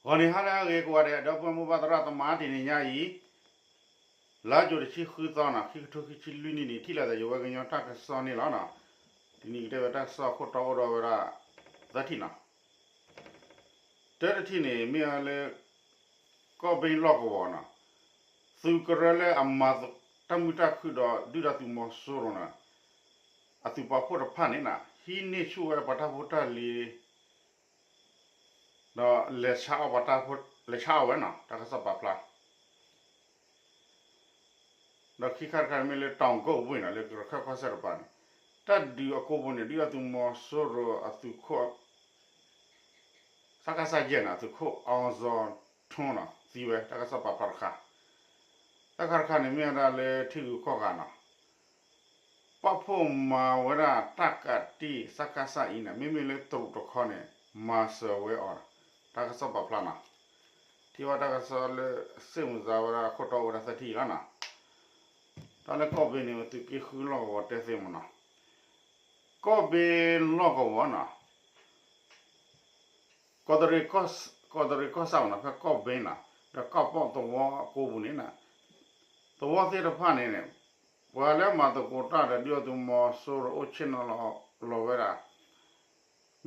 ဂီၤနံၤဟါလၢအဂ့ၤကိးဂၤဒဲး ဒီပုၢ်ဝဲၢ်မိၢ်ပၢ်သရၣ်သမါ တနံၤညါအံၤ လါယူၤတဆံဃုသီနီၤ ခံကထိခံဆံလွံၢ်နံၣ်န့ၣ် ထံၣ်လိာ်သးယဝဲကညီတၢ်ကစီၣ်န့ၣ်လီၤနီၤ. တနံၤကတဲဝဲတၢ်ကစီၣ်ခိၣ်တီအိၣ်ဒီးဝဲဒၣ် သၢထံၣ်နီၤ. တၢတထံၣ်န့ၣ် မ့ၢ်ဝဲလၢ ကီၢ်ဘ့လီၢ်ကဝီၤနီၤ, သုးကရၢလၢအမၤတၢ်မုာ်တၢ်ခုၣ်ဒီးဒုၣ်ဒါသုးမီၤစိရိၤနီၤ, အသုးပာ်ဖှိၣ်တဖၣ်န့ၣ်နီၤ ဟံးန့ၢ်ဆူၣ်ဝဲပှၤတၢ်ဖိတၢ်လံၤ ဒီးလဲၤဆါအီၣ်ပှၤတၢ်ဖိ, လဲၤဆါအီၣ်ဝဲနီၤ တၢ်ကစီၣ်ပာ်ဖျါ ဒီးခံခါတခါန့ၣ်မ့ၢ်လၢ တီၤကိၣ်ဝ့ၢ်နီၤ လၢကရၢခၢၣ်ကီၢ်စဲၣ်တပၤန့ၣ် တၢ်ဒုးအကိာ်ပူၤန့ၣ် ဒုၣ်ဒါသုးမီၤစိရိၤအသုးခိၣ် စကစ ယဲၢ်နီၤ သုးခိၣ်အီၣ်စီၤထွန်းနီၤ သံဝဲ တၢ်ကစီၣ်ပာ်ဖျါတခါ. တၢ်ခါတခါန့ၣ် မ့ၢ်ဝဲဒၣ်လၢထံဂုၤကီၢ်ဂၤနီၤ ပာ်ဖှိၣ်မၤဝဲဒၣ်တၢ်ကးတံၢ် စကစ အံၤန့ၣ် မ့မ့ၢ်လၢတရူးတခီန့ၣ် မၤစၢၤဝဲအီၤ, တၢ်ကစီၣ်ပာ်ဖျါနီၤ. ထံၣ်ဘၣ်တၢ်ကစီၣ်လၢ စ့ၣ်မုာ်စါဝဲဒၣ်ခိၣ်တီအိၣ်ဝဲဒၣ်သၢထံၣ်အံၤလီၤနီၤ. တၢ်လၢကီၢ်ဘ့န့ၣ် သုးက့ဃုလီၢ်ကဝီၤတဲသ့မ့ၢ်နီၤ. ကီၢ်ဘ့လီၢ်ကဝီၤနီၤ ကီးတရံးကီၢ်ဆၣ်မ့ၢ်နီၤ ဖဲကီၢ်ဘ့နီၤ ဒီးကီၢ်ပီၣ်သဝီအကိာ်ပူၤန့ၣ်နီၤ သဝီသ့ၣ်တဖၣ်န့ၣ်န့ၣ် ပှၤလၢအမၤသကိးတၢ်ဒီးဒုၣ်ဒါသုးမီၤစိရိၤအိၣ်ဆ့ၣ်နီၤလီၤဝဲဒၣ်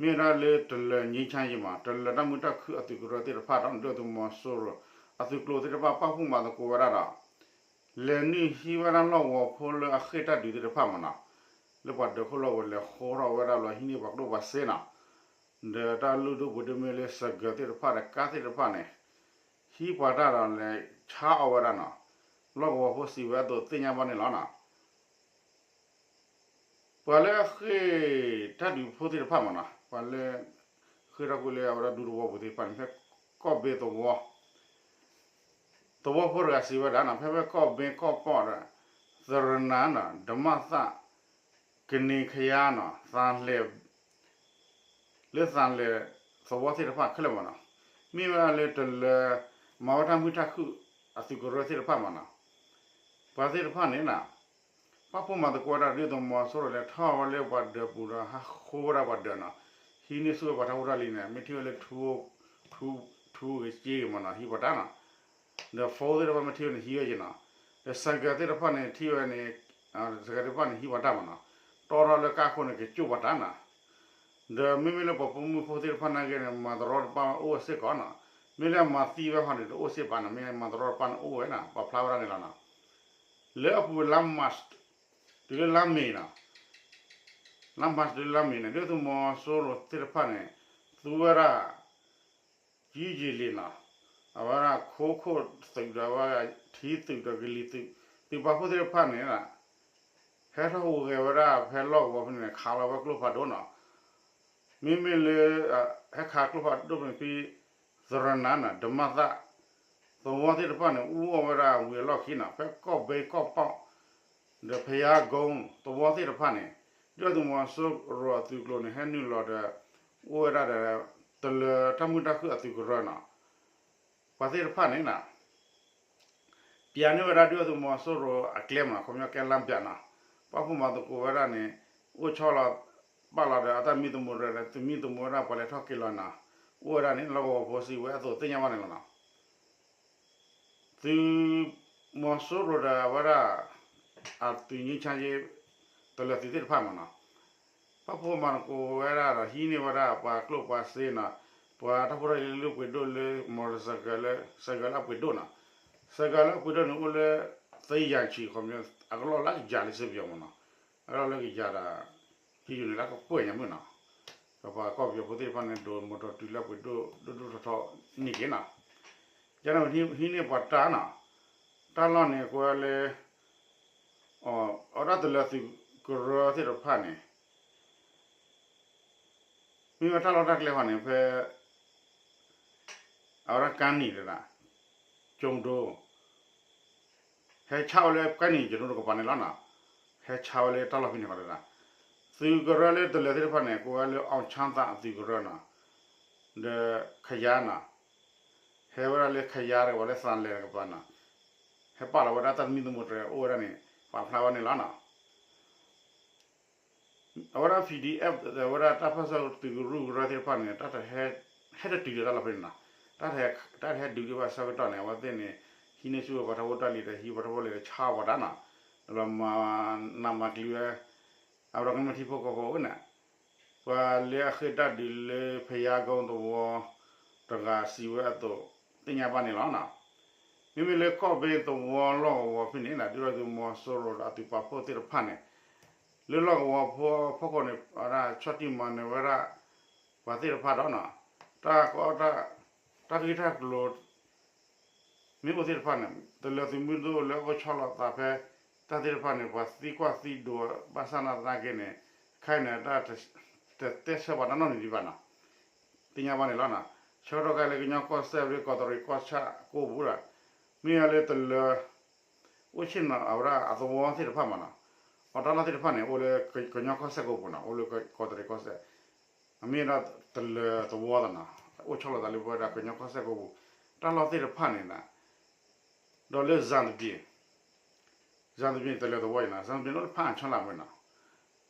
မ့ၢ်ဝဲဒၣ်လၢတလၢၤငြိမ်းချမ်းရေးမ့ၢ် တလၢၤတၢ်မုာ်တၢ်ခုၣ်အသုးကရၢသ့ၣ်တဖၣ်ဒီးဒုၣ်ဒါသုးမီၤစိရိၤ အသုးကျိၤသ့ၣ်တဖၣ်ပာ်ဖှိၣ်မၤသကိးဝဲဒၣ်ဒီး လဲၤနုာ်ဟံးဝဲဒၣ်လီၢ်ကဝီၤဖိလၢအဃ့ၢ်တၢ်ဒုးသ့ၣ်တဖၣ်မ့ၢ်နီၤ လၢပှၤဒၢးခိၣ်လီၢ်ဝဲၤလဲၤဃိထီၣ်ဝဲဒၣ်လီၤ ဟံးန့ၢ်ပှၤကျိၣ်ပှၤစ့နီၤ ဒီးတၢ်လုၢ်ဒိၣ်ပှ့ၤဒိၣ်မ့ၢ်လၢ ဆိုင်ကယ် သ့ၣ်တဖၣ်ဒီးကါသ့ၣ်တဖၣ်န့ၣ် ဟံးပှၤတၢ်ဒီးလဲၤဆါအီၣ်ဝဲဒၣ်နီၤ လီၢ်ကဝီၤဖိစံးဝဲအသိးသ့ၣ်ညါဘၣ်န့ၣ်လီၤနီၤ. ပှၤလၢအဃ့ၢ်တၢ်ဒုးဖိသ့ၣ်တဖၣ်မ့ၢ်နီၤ ပှၤလၢ ဃ့ၢ်ထီၣ်ကွံာ်လၢအဝဲဒၣ်ဒူသဝီပူၤသ့ၣ်တဖၣ်န့ၣ် ဖဲကီၢ်ဘ့သဝီ သဝီဖိတဂၤစံးဝဲဒၣ်နီၤ ဖဲဖဲကီၢ်ဘ့ကီၢ်ပီၣ်ဒီး သရနၤနီၤ ဓမ္မသ ကန့ၢ်ခယါနီၤ သးလဲၣ် လၢသးလဲၣ်သဝီသ့ၣ်တဖၣ်ခဲလၢာ်မ့ၢ်နီၤ မ့ၢ်ဝဲဒၣ်လၢတလၢၤ မၤဝဲတၢ်မုာ်တၢ်ခုၣ်အသုးကရၢသ့ၣ်တဖၣ်မ့ၢ်နီၤ ပှၤသ့ၣ်တဖၣ်န့ၣ်နီၤ ပာ်ဖှိၣ်မၤသကိးဝဲဒၣ်ဒုၣ်ဒါသုးမီၤစိရိၤလဲၤထီၣ်ဝဲလၢပှၤဒၢးပူၤဒီးဟးဃိဝဲဒၣ်ပှၤဒၢးနီၤ ဟံးန့ၢ်ဆူၣ်ဝဲပှၤတၢ်ဖိတၢ်လံၤန့ၣ် မ့ၢ်ထံၣ်ဝဲလၢ ထူ, ထူဂ့ၤစ့ဂ့ၤမ့ၢ်နီၤ ဟံးပှၤတၢ်နီၤ ဒီး phone သ့ၣ်တဖၣ်မ့ၢ်ထံၣ်ဝဲန့ၣ်ဟံးဝဲက့ၤနီၤ ဒီး ဆိုင်ကယ် သ့ၣ်တဖၣ်န့ၣ်ထံၣ်ဝဲန့ၣ် ဆိုင်ကယ် သ့ၣ်တဖၣ်န့ၣ်ဟံးပှၤတၢ်မ့ၢ်နီၤ တီထီၣ်လၢကါခိၣ်န့ၣ် ကကၠိၣ်ပှၤတၢ်နီၤ ဒီးမ့မ့ၢ်လၢပှၤပိာ်မုၣ်ဖိသ့ၣ်တဖၣ်နာ်က့န့ၣ် မၤတရီတပါအိၣ်ဝဲစ့ၢ်ကီးနီၤ မ့ၢ်လၢအမၤသံဝဲဟီန့ၣ် တအိၣ်စ့ၢ်ဘၣ်နီၤ မ့ၢ်မၤတရီတပါန့ၣ်အိၣ်ဝဲနီၤ ပာ်ဖျါဝဲဒၣ်န့ၣ်လီၤနီၤ လၢအပူၤဝဲလါ March တုၤလၢလါ May နီၤ လါ March တုၤလၢလါ May န့ၣ် ဒုၣ်ဒါသုးမီၤစိရိၤသ့ၣ်တဖၣ်န့ၣ် သူဝဲဒၣ် ကံယံာ်လံနီၤ အဝဲဒၣ်ခိခိၣ်သုးဒီးအဝဲဒၣ်ထံသုးဒီးကလံၤသုး သုးပာ်ဖှိၣ်သ့ၣ်တဖၣ်န့ၣ် ဟဲထီၣ်ဟူးဂဲၤဝဲဒၣ်ဖဲလီၢ်ကဝီၤဖဲန့ၣ် ခးလီၤဝဲကျိဖးဒိၣ်နီၤ မ့မ့ၢ်လၢ ဟဲခးကျိဖးဒိၣ်ဖဲန့ၣ်ဖဲ သရနၤနီၤ ဓမ္မသ သဝီသ့ၣ်တဖၣ်န့ၣ် အူအီၣ်ဝဲဒၣ်ဝံၤအလီၢ်ခံနီၤ ဖဲကီၢ်ဘ့ကီၢ်ပီၣ် ဒီးဖယါကိ သဝီသ့ၣ်တဖၣ်န့ၣ် ဒုၣ်ဒါသုးမီၤစိရိၤအသုးကျိၤန့ၣ် ဟဲနုာ်လီၤဒီး အိၣ်ဝဲဒၣ်ဒီး တလၢၤတၢ်မုာ်တၢ်ခုၣ်အသုးကရၢနီၤ ပှၤသ့ၣ်တဖၣ်န့ၣ်နီၤ ပျးန့ၢ်ဝဲဒၣ်ဒုၣ်ဒါသုးမီၤစိရိၤအကျဲမ့ၢ်နီၤ ခီပညီကျဲလါပျးနီၤ ပာ်ဖှိၣ်မၤသကိးဝဲဒၣ်န့ၣ် အိၣ်ဆီလီၤ ပာ်လီၤဒီးအတၢ်သမံသမိးဒီး သမံသမိးဝဲဒၣ်ပှၤလဲၤထီၣ်က့ၤလီၤနီၤ အိၣ်ဝဲဒၣ်န့ၣ် လီၢ်ကဝီၤဖိစံးဝဲအသိးသ့ၣ်ညါဘၣ်န့ၣ်လီၤနီၤ သုးမီၤစိရိၤဒီးအဝဲဒၣ် အသုး ငြိမ်းချမ်းရေး တလၢၤသုးသ့ၣ်တဖၣ်မ့ၢ်နီၤ ပာ်ဖှိၣ်မၤသကိးဝဲဒၣ်ဒီးဟံးန့ၢ်ဝဲဒၣ်ပှၤကျိၣ်ပှၤစ့နီၤ ပှၤတၢ်ဖိတၢ်လံၤလၢပှ့ၤဒိၣ်လၢ မော်တော်ဆိုင်ကယ် လၢ ဆိုင်ကယ် လၢအပှ့ၤဒိၣ်နီၤ ဆိုင်ကယ် လၢအပှ့ၤဒိၣ်န့ၣ်အိၣ်လၢ သၢရာချီ ခီပညီ အကလီၢ်လၢကယၤလၢစ့ပယီၤမ့ၢ်နီၤ အကလီၢ်လၢကယၤဒီး ဟံးယိာ်န့ၣ်လၢကကွဲၢ်ညါမုၢ်နီၤ ဒီးပှၤကီၢ်ပယီၤဖိသ့ၣ်တဖၣ်န့ၣ် ဒိး မော်တော်ဆိုင်ကယ် လၢအပှ့ၤဒိၣ်ဒိၣ်ဒိၣ်ထီၣ်ထီၣ်န့ၢ်က့ၤနီၤ ယန့ၣ်ဟံးန့ၢ်ပှၤတၢ်နီၤ တၢ်လီၢ်န့ၣ်ကွဲးလၢ အဝဲဒၣ်တလၢၤသုးကရၢသ့ၣ်တဖၣ်န့ၣ် မ့ၢ်ဝဲတၢ်လီၢ်တၢ်ကျဲဃီန့ၣ် ဖဲ အဝဲဒၣ်ကါနံၣ်တဒၣ် ကၠိဒိ ဟဲဆါဝဲလၢကါနံၣ်ကၠိဒိတကပၤန့ၣ်လီၤနီၤ ဟဲဆါဝဲလၢတၢ်လီၢ်ဖဲန့ၣ်ဃီတဒၣ် သုးကရၢလၢတလၢၤသ့ၣ်တဖၣ်န့ၣ် ကိးဝဲလၢ အောင်ချမ်းသာ အသုးကရၢနီၤ ဒီးခယါနီၤ ဟဲဝဲဒၣ်လၢခယါတကပၤလၢသးလဲၤတကပၤနီၤ ဟဲပာ်လီၤဝဲဒၣ်တၢ်သမံသမိးတြဲၤအိၣ်ဝဲဒၣ်န့ၣ် ပာ်ဖျါဝဲန့ၣ်လီၤနီၤ အဝဲဒၣ် PDF အဝဲဒၣ်တၢ်ပၢၢ်ဆၢသုးကရူၢ်ကရၢသ့ၣ်တဖၣ်န့ၣ် တၢ်တဟဲ ဟဲတတုၤလၢတၢ်လီၢ်ဖဲန့ၣ်နီၤ တၢ်တဟဲဒုးဒံးဘၣ်ဆၢကတီၢ်န့ၣ် အဝဲသ့ၣ်န့ၣ် ဟံးန့ၢ်ဆူၣ်ဝဲပှၤထီဘိတၢ်လံၤဒီး ဟံးပှၤထီဘိလံၤဒီး ဆါပှၤတၢ်နီၤ, ဒီးမၤနးမၤကျံၤဝဲ အဝဲဒၣ်ကမျၢၢ်ထံဖိကီၢ်ဖိဝဲန့ၣ် ပှၤလၢအဃ့ၢ်တၢ်ဒုးလၢဖယါကိသဝီတဂၤစံးဝဲအသိး သ့ၣ်ညါဘၣ်န့ၣ်လီၤ. မ့မ့ၢ်လၢကီၢ်ဘ့သဝီလီၢ်ကဝီၤဖဲန့ၣ် ဒုၣ်ဒါသုးမီၤစိရိၤဒီးအသုးပာ်ဖှိၣ်သ့ၣ်တဖၣ်န့ၣ် လၢလီၢ်ကဝီၤဖီခိၣ်န့ၣ် အဝဲဒၣ်ဆီၣ်တံၢ်မၤနၢၤဝဲဒၣ် ပှၤသ့ၣ်တဖၣ်ဒီးနီၤ, တၢ်ကီတၢ် တၢ်ဂ့ၢ်တၢ်ကျိၤ မ့ၢ်အိၣ်သ့ၣ်တဖၣ်န့ၣ် တလၢၤသုးမုၢ်ဒိၣ်လၢအိၣ်ဆီလီၤသးဖဲ တၢ်သ့ၣ်တဖၣ်န့ၣ် ပှၤသံကွၢ်သံဒိးဘၣ်ဆၣ်နာ်သနာ်က့န့ၣ် ခဲအံၤန့ၣ် တၢ်တတဲဆၢပှၤတၢ်နီတမံၤဒံးဘၣ်နီၤ, သ့ၣ်ညါဘၣ်န့ၣ်လီၤ. ဆၢကတီၢ်ခဲအံၤလၢကညီကီၢ်စဲၣ် ကီးတရံးကီၢ်ဆၣ်ကိပူၤဒီး မ့ၢ်ဝဲလၢတလၢၤ အိၣ်ဆ့ၣ်နီၤအဝဲဒၣ်အသဝီသ့ၣ်တဖၣ်မးနီၤ, အတၢ်လီၢ်သ့ၣ်တဖၣ်န့ၣ် အိၣ်လၢကညီကီၢ်စဲၣ်ကိပူၤနီၤ, အိၣ်လၢကီးတရံးကီၢ်စဲၣ် အမ့ၢ်ဒၣ်တလၢၤသဝီသးနီၤ, အိၣ်ဆီလီၤသးလၢပဝဲဒၣ်ကညီကီၢ်စဲၣ်ကိပူၤ တၢ်လီၢ်သ့ၣ်တဖၣ်န့ၣ်နီၤ, ဒီးလၢစၣ်သဘ့ၣ် စၣ်သဘ့ၣ်န့ၣ် တလၢၤသဝီအံၤနီၤ, စၣ်သဘ့ၣ်န့ၣ်အိၣ်လၢဖးအါဆၢလၢ်မ့ၢ်နီၤ,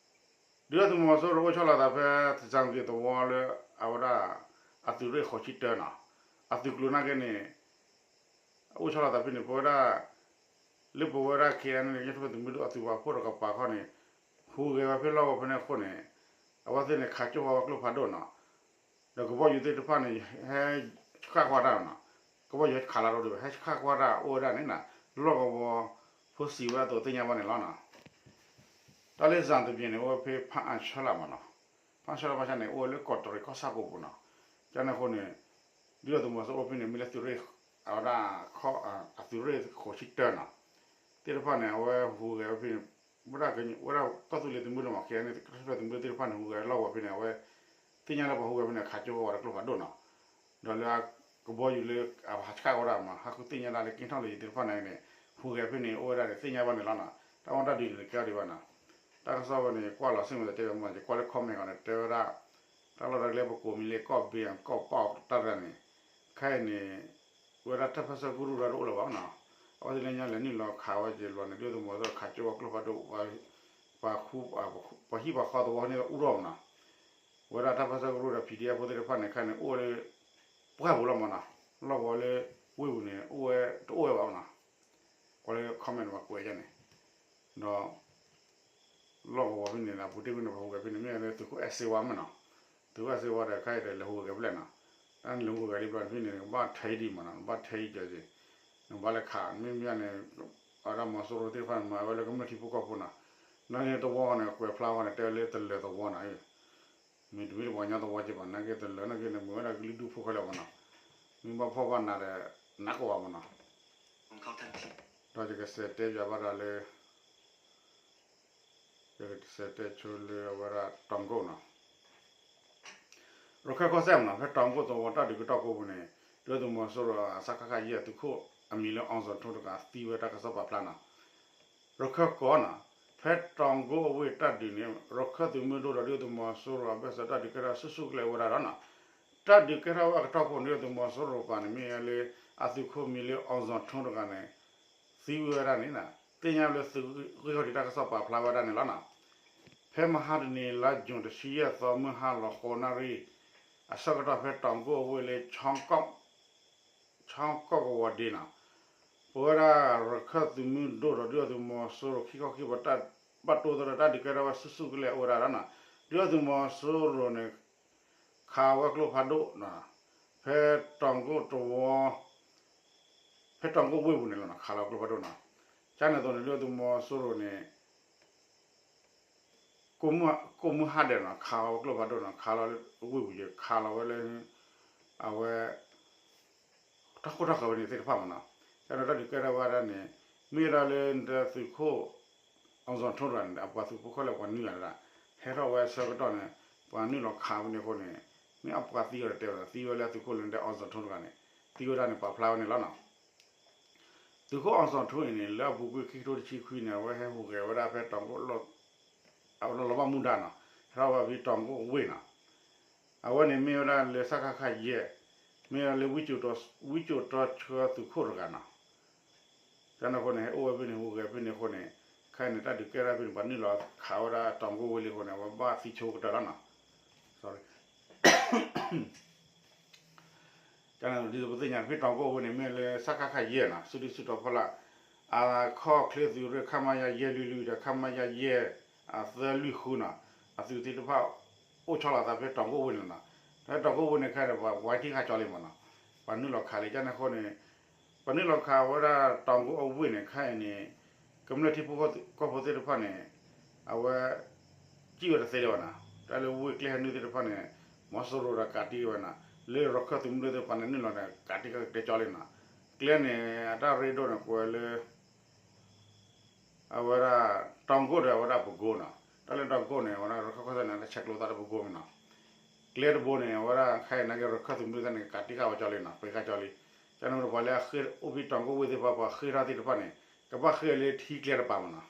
ဒုၣ်ဒါသုးမီၤစိရိၤအိၣ်ဆီလီၤသးဖဲ စၣ်သဘ့ၣ်သဝီလၢ အဝဲဒၣ် အသုးရ့ၣ်ဃိးဆံတၢနီၤ, အသုးကျိၤနာ်က့န့ၣ် အိၣ်ဆီလီၤသးဖဲန့ၣ် ပဝဲဒၣ် လၢပဝဲဒၣ် ခ့ၣ်အဲၣ်အံၣ် ကညီတၢ်ထူၣ်ဖျဲးသုးမုၢ်ဒိၣ်အသုးပာ်ဖှိၣ်တကပၤခီန့ၣ် ဟူးဂဲၤဝဲဖဲလီၢ်ကဝီၤဖဲန့ၣ်အဃိန့ၣ် အဝဲသ့ၣ်န့ၣ် ခးကၠိဝဲကျိဖးဒိၣ်နီၤ, ဒီးကဘီယူၤသ့ၣ်တဖၣ်န့ၣ် ဟဲဆှၣ်ကွၢ်တၢ်နီၤ, ကဘီယူၤဟဲခးလီၤတအိၣ်ဒံးဘၣ် ဟဲဆှၣ်ကွၢ်တၢ်အိၣ်ဝဲဒၣ်န့ၣ်နီၤ, လီၢ်ကဝီၤဖိစံးဝဲအသိးသ့ၣ်ညါဘၣ်န့ၣ်လီၤနီၤ. တၢ်လၢစၣ်သဘ့ၣ်န့ၣ် အိၣ်ဝဲဖဲဖးအါဆၢလၢ်မ့ၢ်နီၤ, ဖးအါဆၢလၢ်ဘၣ်ဆၣ်န့ၣ် အိၣ်ဝဲလၢကီးတရံးကီၢ်ဆၣ်ကိပူၤနီၤ, ကန့ၣ်အဃိန့ၣ် ဒုၣ်ဒါသုးမီၤစိရိၤအိၣ်ဖဲန့ၣ် မ့ၢ်လၢသုးရ့ၣ် အဝဲဒၣ် အသုးရ့ၣ်ဃိးဆံတၢနီၤ သ့ၣ်တဖၣ်န့ၣ် အဝဲဟူးဂဲၤဝဲဖဲန့ၣ် ဝဲဒၣ် ဝဲဒၣ်ကီၢ်သူလ့ၤသုးမုၢ်ဒိၣ်မ့ၢ် ခ့ၣ်အဲၣ်အံၣ် ကညီတၢ်ထူၣ်ဖျဲးသုးမုၢ်ဒိၣ်သ့ၣ်တဖၣ်န့ၣ် ဟူးဂဲၤလီၢ်ကဝီၤဖဲန့ၣ် အဝဲ သ့ၣ်ညါလၢပှၤဟူးဂဲၤဖဲန့ၣ် ခးကၠိဝဲဒၣ်ကျိဖးဒိၣ်နီၤ, ဒီးလၢကဘီယူၤလၢအဟးဆှၣ်ဝဲဒၣ်မ့ၢ် ဟးဃုသ့ၣ်ညါဒၣ်လၢက့ၤထီၣ်လၢယံၤသ့ၣ်တဖၣ်န့ၣ်န့ၣ် ဟူးဂဲၤဖဲန့ၣ် အိၣ်ဝဲဒၣ်န့ၣ် သ့ၣ်ညါဘၣ်န့ၣ်လီၤနီၤ, တၢ်မ့ၢ်တၢ်ဒ်န့ၣ် ကဲဒံးဘၣ်နီၤ, တၢ်ကစီၣ်ဝဲန့ၣ် ယကွၢ်လီၤစ့ၢ်မ့ၢ်တတဲဘၣ်မ့ၢ် ယကွၢ်လၢ comment အီၤန့ၣ် တဲဝဲဒၣ် တၢ်လီၢ်တၢ်ကျဲပကိးမံၤလၢကီၢ်ဘ့ၣ် ကီၢ်ပီၢ်တၢ်တဂၤန့ၣ် ခဲအံၤန့ၣ် ဝဲဒၣ်တၢ်ပၢၢ်ဆၢကရူၢ်တအိၣ်လၢၤဘၣ်နီၤ, အဝဲသ့ၣ်လၢညါလဲၤနုာ်လီၤခးဝဲက့ၤလီၤန့ၣ် ဒုၣ်ဒါသုးမီၤစိရိၤခးကၠိဝဲကျိဖးဒိၣ် ပှၤ ပှၤဟံၣ်ပှၤဃီသဝီန့ၣ်အူထီၣ်မ့ၢ်နီၤ, ဝဲဒၣ်တၢ်ပၢၢ်ဆၢကရူၢ်ဒီး PDF ဖိသ့ၣ်တဖၣ်န့ၣ် ခဲအံၤန့ၣ် အိၣ်လၢ ပှၢ်ပူၤလီၤမ့ၢ်နီၤ, လီၢ်ကဝီၤလၢ ဝ့ၢ်ပူၤန့ၣ် အိၣ်ဝဲတအိၣ်ဝဲဘၣ်မ့ၢ်နီၤ, ကွၢ်လၢ comment မ့ၢ်ကွဲးယါန့ၣ်, ဒီး လီၢ်ကဝီၤဖဲန့ၣ် အပူၤတ့ၢ်ဖဲန့ၣ် ပှၤဟူးဂဲၤဖဲန့ၣ် မ့ၢ်လၢသုးခိၣ်အဲၣ်စ့ဝါမ့ၢ်နီၤ, သုးခိၣ်အဲၣ်စ့ဝါဒီး ခဲအံၤဒီးလဲၤဟူးဂဲၤဖဲလဲၣ်နီၤ, တၢ်န့ၣ်လဲၤဟူးဂဲၤလံဘျီန့ၣ် ဖဲန့ၣ် နကဘၣ်ထဲအံၤဒံးမ့ၢ်နီၤ, နဘၣ်ထဲအံၤကၢၤက့ၤ, နဘၣ်လဲၤခး မ့မ့ၢ်န့ၣ် အဝဲဒၣ်မီၤစိရိၤသ့ၣ်တဖၣ်န့ၣ် မၤဝဲလၢကမျၢၢ်ထံဖိကီၢ်ဖိနီၤ, နာ်က့သဝီဃီန့ၣ် ကွဲးဖျါဃီန့ၣ် တဲဝဲလၢတလၢၤသဝီနီၤ, မ့တမ့ၢ်ပှၤကညီသဝီက့ၤဘၣ် နာ်က့တလၢၤနာ်က့န့ၣ် မ့ၢ်ဝဲဒၣ်ကလုာ်ဒူၣ်ဖိခဲလၢာ်မ့ၢ်နီၤ, မ့ၢ်ဘၣ်ဖှီၣ်ဘၣ်နးဒီး နးကဝီၤမ့ၢ်နီၤ, ဒီးယကစးတဲပၠးဘၣ်ဒီးလၢ ယကစးတဲဆိလၢအဝဲဒၣ်တီၤကိၣ်နီၤ, ရခၢၣ်ကီၢ်စဲၣ်မ့ၢ်နီၤ ဖဲတီၤကိၣ်သဝီတၢ်ဒုးကတီၢ်ကိပူၤန့ၣ် ဒုၣ်ဒါသုးမီၤစိရိၤအစကခ ယဲၢ်သုးခိၣ်အမံၤလၢ အောင်ဇော်ထွန်း တဂၤသံဝဲတၢ်ကစီၣ်ပာ်ဖျါနီၤ, ရခၢၣ်ကီၢ်နီၤ, ဖဲတီၤကိၣ်အဝ့ၢ်တၢ်ဒုးန့ၣ် ရခၢၣ်သုးမုၢ်ဒိၣ်ဒီးဒုၣ်ဒါသုးမီၤစိရိၤအဘၢၣ်စၢၤတၢ်ဒုးကဲထီၣ်ဆူၣ်ဆူၣ်ကလဲာ်ဝဲဒၣ်ဒီးနီၤ, တၢ်ဒုးကဲထီၣ်ဝဲအကတီၢ်ခိၣ်န့ၣ် ဒုၣ်ဒါသုးမီၤစိရိၤပၤန့ၣ် မ့ၢ်ဝဲလၢအသုးခိၣ်မံၤလၢ အောင်ဇော်ထွန်း တဂၤန့ၣ် သံဝဲဒၣ်န့ၣ် သ့ၣ်ညါလၢသုးဂ့ၢ်ခီၣ်ထံးတၢ်ကစီၣ်ပာ်ဖျါဝဲဒၣ်န့ၣ်လီၤနီၤ. ဖဲမဟါတနံၤ လါယူၤ တဆံယဲၢ်သီ မုၢ်ဟါလီၤဃိးနၣ်ရံၣ် အဆၢကတီၢ်ဖဲတီၤကိၣ်အဝ့ၢ်လၢ ချီကီၢ်ကဝီၤဒ့နီၤ, ပဝဲဒၣ်ရခၢၣ်သုးမုၢ်ဒိၣ်ဒီးဒုၣ်ဒါသုးမီၤစိရိၤခံခီခံကပၤတၢ်ဘၣ်တိၢ်သီဒီးတၢ်ဒုးကဲထီၣ်ဝဲဆူၣ်ဆူၣ်ကလဲာ်အိၣ်ဝဲဒၣ်ဒီးနီၤ, ဒုၣ်ဒါသုးမီၤစိရိၤန့ၣ် ခးဝဲကျိဖးဒိၣ်နီၤ, ဖဲတီၤကိၣ်တဝီ ဖဲတီၤကိၣ်ဝ့ၢ်ပူၤန့ၣ်လီၤနီၤ ခးလီၤကျိဖးဒိၣ်နီၤ, ကန့ၣ်အသိးန့ၣ် ဒုၣ်ဒါသုးမီၤစိရိၤန့ၣ် ကိးမုၢ်ဟါဒဲးနီၤ ခးလီၤဝဲကျိဖးဒိၣ်နီၤ ခးလီၤဝ့ၢ်ပူၤယဲ ခးလီၤဝဲလၢ အဝဲ တၢ်ခိၣ်တၢ်ဃၢၤဝဲန့ၣ်သ့ၣ်တဖၣ်မ့ၢ်နီၤ, ကန့ၣ်တၢ်ဒုးကဲထီၣ်ဝဲဒၣ်န့ၣ် မ့ၢ်ဝဲဒၣ်လၢနသုးခိၣ် အောင်ဇော်ထွန်း တဂၤန့ၣ် အပှၤသုးဖိခဲလၢာ်ပှၤနုာ်လီၤတဂၤ ဟဲထီၣ်ဝဲဆၢကတီၢ်န့ၣ် ပှၤနုာ်လီၤခးဝဲန့ၣ်အဃိန့ၣ် မ့ၢ်အပှၤသံအီၤတတဲဝဲဒၣ် သံဝဲလၢအသုးခိၣ်လၢနတဲ အောင်ဇော်ထွန်း တဂၤန့ၣ် သံဝဲဒၣ်န့ၣ် ပာ်ဖျါဝဲန့ၣ်လီၤနီၤ. သုးခိၣ် အောင်ဇော်ထွန်း အံၤန့ၣ် လၢအပူၤကွံာ်ခံကထိတဆံခွံန့ၣ် အဝဲဟဲဟူးဂဲၤဝဲဒၣ်ဖဲတီၤကိၣ် အဝဲလီၤဘၣ်မူဒါနီၤ ဟဲထီၣ်ဝဲဖဲတီၤကိၣ်ဝ့ၢ်နီၤ, အဝဲန့ၣ်မ့ၢ်ဝဲဒၣ်လၢ စကခ ယဲၢ် မ့ၢ်ဝဲဒၣ်လၢ ဝံကၠိၤတီဆှၢသုးခိၣ်တဂၤနီၤ, ကန့ၣ်အဃိန့ၣ် ဟဲအိၣ်ဝဲဖဲန့ၣ် ဟူးဂဲၤဖဲန့ၣ်အဃိန့ၣ် ခဲအံၤန့ၣ် တၢ်ဒုးကဲထီၣ်ဖဲန့ၣ် ပှၤနုာ်လီၤခးဝဲဒၣ်တီၤကိၣ်ဝ့ၢ်လံအဃိန့ၣ် အဝဲဘၣ်သံဆိကတၢၢ်လီၤနီၤ. ဒ်သိးပသ့ၣ်ညါ ဖဲတီၤကိၣ်ဝ့ၢ်န့ၣ် မ့ၢ်လၢ စကခ ယဲၢ်နီၤ စုဒုၣ်စုတီၤဖီလာ် အခီၣ်ချၢသုးရ့ၣ် ခမရ ယဲၢ်လွံၢ်လွံၢ်ဒီး ခမရ ယဲၢ် အသၢလွံၢ်ဃုနီၤ အသုးသ့ၣ်တဖၣ် အိၣ်ဆီလီၤသးဖဲတီၤကိၣ်ဝ့ၢ်န့ၣ်နီၤ. ဖဲတီၤကိၣ်ဝ့ၢ်န့ၣ်ခဲအံၤန့ၣ် ပှၤဝဲထံခးကၠီလံမ့ၢ်နီၤ. ပှၤနုာ်လီၤခးလံ ကန့ၣ်အဃိန့ၣ် ပှၤနုာ်လီၤခးဝဲဒၣ်တီၤကိၣ်အဝ့ၢ်န့ၣ် ခဲအံၤန့ၣ် ကမျၢၢ်ထံဖိကီၢ်ဖိသ့ၣ်တဖၣ်န့ၣ် အဝဲ စံၣ်ဝဲတသ့လၢၤဘၣ်နီၤ. တၢ်လၢဝ့ၢ်ကျဲဟဲနုာ်သ့ၣ်တဖၣ်န့ၣ် မီၤစိရိၤဒီးကးတံၢ်ဝဲနီၤ. လၢရခၢၣ်သုးမုၢ်ဒိၣ်သ့ၣ်တဖၣ်န့ၣ် နုာ်လီၤန့ၣ် ကးတံၢ်ကတဲကၠီလံနီၤ. ကျဲန့ၣ် အတၢ်ရ့ဒိၣ်န့ၣ် ကွဲးလၢ အဝဲဒၣ် တီၤကိၣ်ဒီးအဝဲဒၣ်ပကိနီၤ. တၢ်လၢတီၤကိၣ်န့ၣ် အဝဲဒၣ်ရခၢၣ်ကီၢ်စဲၣ်န့ၣ် တၢ်ဆဲးကျိးသးလၢပကိမ့ၢ်နီၤ. ကျဲတဘိန့ၣ် အဝဲဒၣ်ခဲအံၤနာ်က့ ရခၢၣ်သုးမုၢ်ဒိၣ်သ့ၣ်န့ၣ် ကးတံၢ်ဃာ်ဝဲကၠီလံနီၤ ပှ့ၤဃာ်ကၠီလံ. ကန့ၣ်ဒီးပှၤလၢအဃ့ၢ်အိၣ်ဖဲတီၤကိၣ်ဝ့ၢ်သ့ၣ်တဖၣ် ပှၤဃ့ၢ်ထီၣ်သ့ၣ်တဖၣ်န့ၣ် ကဘၣ်ဃ့ၢ်လၢထံကျဲတပၤမ့ၢ်နီၤ.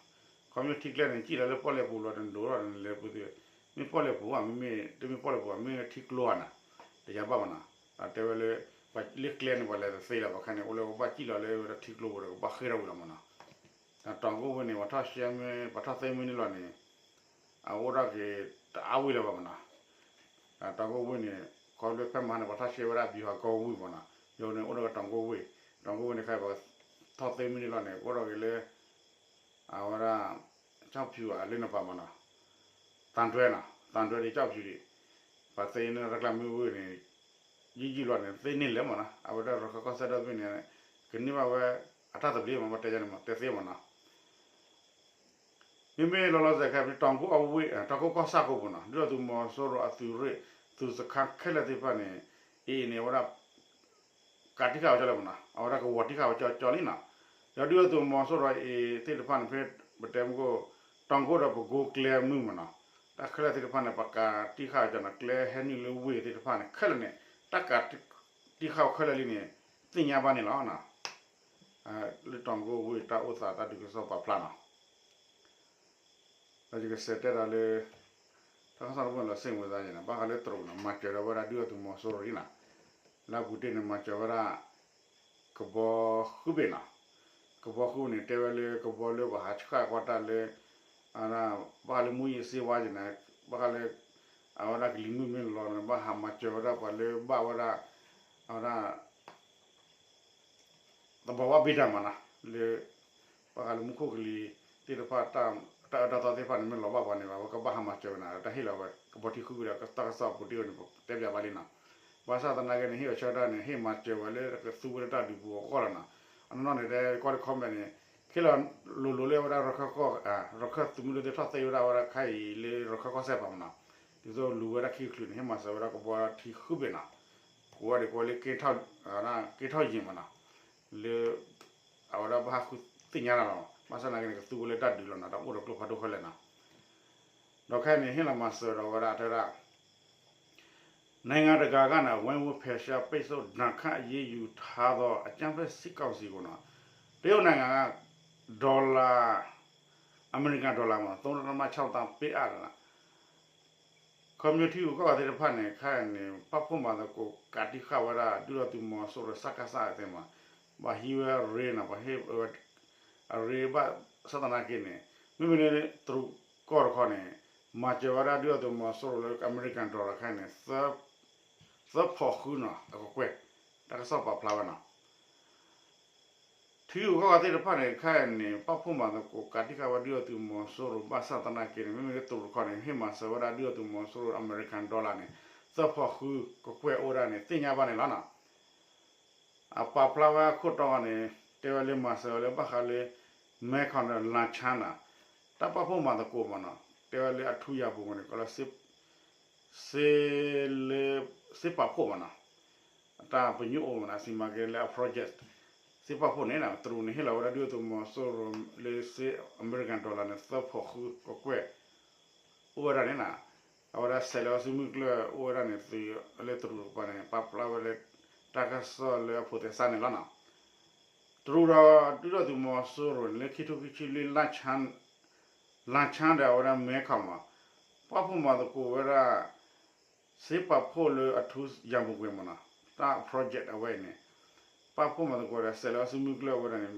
ခီဖျိထံကျဲန့ၣ် စံၣ်လီၤလၢပီၣ်လဲၣ်ပူၤလီၤ တဒိၣ်ထီၣ်န့ၣ် လဲၤပူၤသ့ၣ် မ့ၢ်ပီၣ်လဲၣ်ပူၤဘၣ် မ့မ့ၢ်တမ့ၢ်ပီၣ်လဲၣ်ပူၤဘၣ် မ့ၢ်ထံကျိဧါနီၤ တယၤဘၣ်မ့ၢ်နီၤ. တဲဝဲလၢ ပှၤလၢကျဲန့ၣ် ပှၤလဲၤတသ့လၢၤဘၣ်ခါန့ၣ် အိၣ်လၢကဘၣ်စံၣ်လီၤလၢဝဲဒၣ်ထံကျိပူၤဒီး ကဘၣ်ဃ့ၢ်ထီၣ်ဝံၤလီၤမ့ၢ်နီၤ. တီၤကိၣ်ဝ့ၢ်န့ၣ် ပှၤထီၣ်ရှဲမ့ၢ် ပှၤထီၣ်သ့မ့ၢ်န့ၣ်လီၤန့ၣ် အအိၣ်ဒၣ်က့ၤတအါဝံၤလၢၤဘၣ်မ့ၢ်နီၤ. တီၤကိၣ်ဝ့ၢ်န့ၣ် ခီဖျိဖဲမဟါန့ၣ် ပှၤထီၣ်ရှဲဝဲဒၣ် ဗျူဟာကုန်းဝ့ၢ်မ့ၢ်နီၤ. ယိၤန့ၣ် အိၣ်ဒီးကတီၤကိၣ်ဝ့ၢ် တီၤကိၣ်ဝ့ၢ်န့ၣ် ခဲအံၤပှၤထီၣ်သ့မ့ၢ်န့ၣ်လီၤန့ၣ် အိၣ်ဒီးက့ၤလၢ အဝဲဒၣ် ကၠီၣ်ဖၠူၣ်အလၢနပၤမ့ၢ်နီၤ. သံတွဲနီၤ သံတွဲဒီးကၠီၣ်ဖၠူၣ်ဒံး ပှၤသ့န့ၣ် တၢ်ကျါမ့ၢ်ဝ့ၢ်န့ၣ် ယံာ်ယံာ်လီၤန့ၣ် သ့န့ၢ်လၢၤမ့ၢ်နီၤ. အဝဲဒၣ်ရခၢၣ်ကီၢ်စဲၣ်ဒီဘ့ၣ်န့ၣ် ကန့ၢ်ဘၣ်ဝဲ အတၢ်သဘျ့မ့ၢ် ပတဲယါန့ၣ်မ့ၢ် တဲသ့မ့ၢ်နီၤ. မ့မ့ၢ်လီၤလီၤဆဲးခဲအံၤ တီၤကိၣ်အဝ့ၢ် တီၤကိၣ်ကီၢ်ဆၣ်ကိးပူၤနီၤ ဒုၣ်ဒါသုးမီၤစိရိၤအသုးရ့ၣ် သုးစခါခဲလၢာ်သ့ၣ်တဖၣ်န့ၣ် အ့ၣ်အ့ၣ်န့ၣ် အဝဲဒၣ် ကးတံၢ်ဃာ်ဝဲကၠီလံမ့ၢ်နီၤ. အဝဲဒၣ်ကဝီၤတံၢ်ဃာ်ဝဲကၠီကၠီလံနီၤ. ဒီးဒုၣ်ဒါသုးမီၤစိရိၤအ့ၣ်သ့ၣ်တဖၣ်န့ၣ် ဖဲပတဲမ့ၢ်ကိၣ် တီၤကိၣ်ဒီးပကိကျဲမုၢ်မ့ၢ်နီၤ. တၢ်ခဲလၢာ်သ့ၣ်တဖၣ်န့ၣ် ပှၤကးတံၢ်ဃာ်ဝဲကၠီနီၤ ကျဲဟဲနုာ်လၢဝ့ၢ်သ့ၣ်တဖၣ်န့ၣ် ခဲလၢာ်န့ၣ် တၢ်ကးတံၢ်ဃာ်ဝဲခဲလၢာ်လံန့ၣ် သ့ၣ်ညါဘၣ်န့ၣ်လီၤ. လၢတီၤကိၣ်ဝ့ၢ်တၢ်အိၣ်သးတၢ်ဒုးကစီၣ်ပာ်ဖျါနီၤ. ဒီးယကစံးတဲဒီးလၢ တၢ်ကစီၣ်တဘိန့ၣ်လီၤ စ့ၢ်ကီးဝဲဒၣ်န့ၣ် ဘၣ်ဃးလၢတရူးန့ၣ် မၤစၢၤဒီးဝဲဒၣ်ဒုၣ်ဒါသုးမီၤစိရိၤန့ၣ်နီၤ. လၢအပူၤတ့ၢ်န့ၣ် မၤစၢၤဝဲဒၣ် ကဘီဃုဘ့ၣ်နီၤ. ကဘီဃုန့ၣ် တဲဝဲလၢကဘီလၢပှၤဟးဆှၣ်ကွၢ်တၢ်လၢ ဘၣ်ဃးလၢမူးယစ်ဆေးဝါးန့ၣ် ဘၣ်ဃးလၢ အဝဲဒၣ်ကလံၤမုၢ်မ့ၢ်လီၤန့ၣ် ဘၣ်ဟးမၤစၢၤဝဲဒၣ်ပှၤလၢဘၣ်ဝဲဒၣ် အဝဲဒၣ် သဘာဝဗေဒမ့ၢ်နီၤ လၢ ဘၣ်ဃးလၢမူခိၣ်ကလံၤသ့ၣ်တဖၣ် တၢ်အၢတၢ်သီသ့ၣ်တဖၣ်န့ၣ် မ့ၢ်လီၤဘၣ်ပှၤန့ၣ် အဝဲကဘၣ်ဟးမၤစၢၤဝဲနီၤ တၢ်ဟ့ၣ်လီၤဝဲ ကဘီထံဃုကဒီး တၢ်ကစီၣ်ပူၤတ့ၢ်ဝဲန့ၣ် တဲပၠးဘၣ်လံနီၤ. ဘၣ်ဆၣ်သနာ်က့န့ၣ် ဟ့ၣ်အီၤဆၢကတီၢ်န့ၣ် ဟ့ၣ်မၤစၢၤဝဲလၢကသူဝဲလၢတၢ်ဒုးပူၤအဂီၢ်လီၤနီၤ. အနီၢ်နီၢ်န့ၣ် တဲကွၢ်လၢ comment န့ၣ် ခဲလၢာ်လိၤလိၤလၢအဝဲဒၣ်ရခၢၣ်ကီၢ် ရခၢၣ်သုးမုၢ်ဒိၣ်သ့ၣ်ထီၣ်သ့ဝဲဒၣ်ဝဲဒၣ်ခါအံၤလၢရခၢၣ်ကီၢ်စဲၣ်ပၤမ့ၢ်နီၤ. ဒ်သိးလူၤဝဲဒၣ်ခံချုးန့ၣ် ဟ့ၣ်မၤစၢၤဝဲဒၣ်ကဘီထံဃုဘ့ၣ်နီၤ. ကိးဝဲဒၣ်ကိးဝဲလၢ က့ထီၣ်ယံၤမ့ၢ်နီၤ လၢ အဝဲဒၣ်ဘၣ်ဟးဃုသ့ၣ်ညါတၢ်လီၤ. ဘၣ်ဆၣ်သနာ်က့န့ၣ် ကသူဝဲလၢတၢ်ဒုးလီၤနီၤ တၢ်အိၣ်ဒီးကျိဖးဒိၣ်ခဲလၢာ်နီၤ. ဒီးခဲအံၤန့ၣ် ဟ့ၣ်လီၤမၤစၢၤဒီးဝဲဒၣ်တဲဝဲဒၣ် နိုင်ငံတကာက ဝိုင်းဝန်းဖယ်ရှားပိတ်ဆို့ဒဏ်ခတ်အရေးယူထားသောအကြမ်းဖက်စစ်ကောင်စီကို တရုတ်နိုင်ငံက ဒေါ်လာ အမေရိကန်ဒေါ်လာ သုံးဒသမခြောက်သန်းပေးအပ်တယ်. ခီဖျိထံဂုၤကီၢ်ဂၤသ့ၣ်တဖၣ်န့ၣ် ခဲအံၤန့ၣ် ပာ်ဖှိၣ်မၤသကိးကးတံၢ်ဃာ်ဝဲဒၣ် ဒုၣ်ဒါသုးမီၤစိရိၤ စကစ သ့ၣ်မး ဘၣ်ဟံးဝဲအရ့နီၤ ပှၤဟ့ၣ်ဝဲအရ့ ဘၣ်ဆၣ်သနာ်က့န့ၣ် မ့မ့ၢ်လၢတရူးကီၢ်တခီန့ၣ် မၤစၢၤဝဲဒၣ်ဒုၣ်ဒါသုးမီၤစိရိၤလၢအမေရိကန်ဒေါ်လာခဲအံၤန့ၣ် သၢဖီၣ်ဃုနီၤ အကကွဲၢ် တၢ်ကစီၣ်ပာ်ဖျါဝဲနီၤ. ထံဂုၤကီၢ်ဂၤသ့ၣ်တဖၣ်န့ၣ် ခဲအံၤန့ၣ် ပာ်ဖှိၣ်မၤသကိးကးတံၢ်ဃာ်ဝဲဒုၣ်ဒါသုးမီၤစိရိၤ ဘၣ်ဆၣ်သနာ်က့န့ၣ် မ့မ့ၢ်လၢတရူးတခီန့ၣ် ဟ့ၣ်မၤစၢၤဝဲဒၣ်ဒုၣ်ဒါသုးမီၤစိရိၤ အမေရိကန်ဒေါ်လာန့ၣ် သၢဖီၣ်ဃုကကွဲၢ်အိၣ်ဝဲဒၣ်န့ၣ် သ့ၣ်ညါဘၣ်န့ၣ်လီၤနီၤ. အပာ်ဖျါဝဲအခိၣ်တီန့ၣ် တဲဝဲလၢမၤစၢၤဝဲလၢဘၣ်ဃးလၢ မဲခီၣ်ဒီးလါဆါနီၤ တၢ်ပာ်ဖှိၣ်မၤသကိးမ့ၢ်နီၤ တဲဝဲလၢအထူအယၤပူၤန့ၣ် ကီးလၢ စ့လၢ စ့ပာ်ဖှိၣ်မ့ၢ်နီၤ အတၢ်ပညိၣ်အိၣ်မ့ၢ်နီၤ အစံးမၤက့ၤလၢအ project စ့ပာ်ဖှိၣ်န့ၣ် တရူးန့ၣ်ဟ့ၣ်လီၤဝဲဒၣ်ဒုၣ်ဒါသုးမီၤစိရိၤလၢစ့အမေရိကန်ဒေါ်လာန့ၣ် သၢဖီၣ်ဃုကကွဲၢ် အိၣ်ဝဲဒၣ်န့ၣ်နီၤ အဝဲဒၣ်ဆဲးလၢအစုမုၢ်ကျၢၢ်အိၣ်ဝဲဒၣ်န့ၣ် သုးလၢတရူးတကပၤန့ၣ် ပာ်ဖျါဝဲလၢ တၢ်ကစီၣ်လၢအဖိးသဲစးန့ၣ်လီၤနီၤ. တရူးဒီးဒုၣ်ဒါသုးမီၤစိရိၤန့ၣ် လၢခံထိခံဆံလွံၢ် လါဆါဒီးအဝဲဒၣ်မဲခီၣ်မး ပာ်ဖှိၣ်မၤသကိးဝဲဒၣ် စ့ပာ်ဖှိၣ်လၢအထူအယၤပူၤကွံာ်မ့ၢ်နီၤ တၢ် project အဝဲအံၤန့ၣ် ပာ်ဖှိၣ်မၤသကိးဒီးဆဲးလၢအစုမုၢ်ကျၢၢ်အဝဲဒၣ်န့ၣ်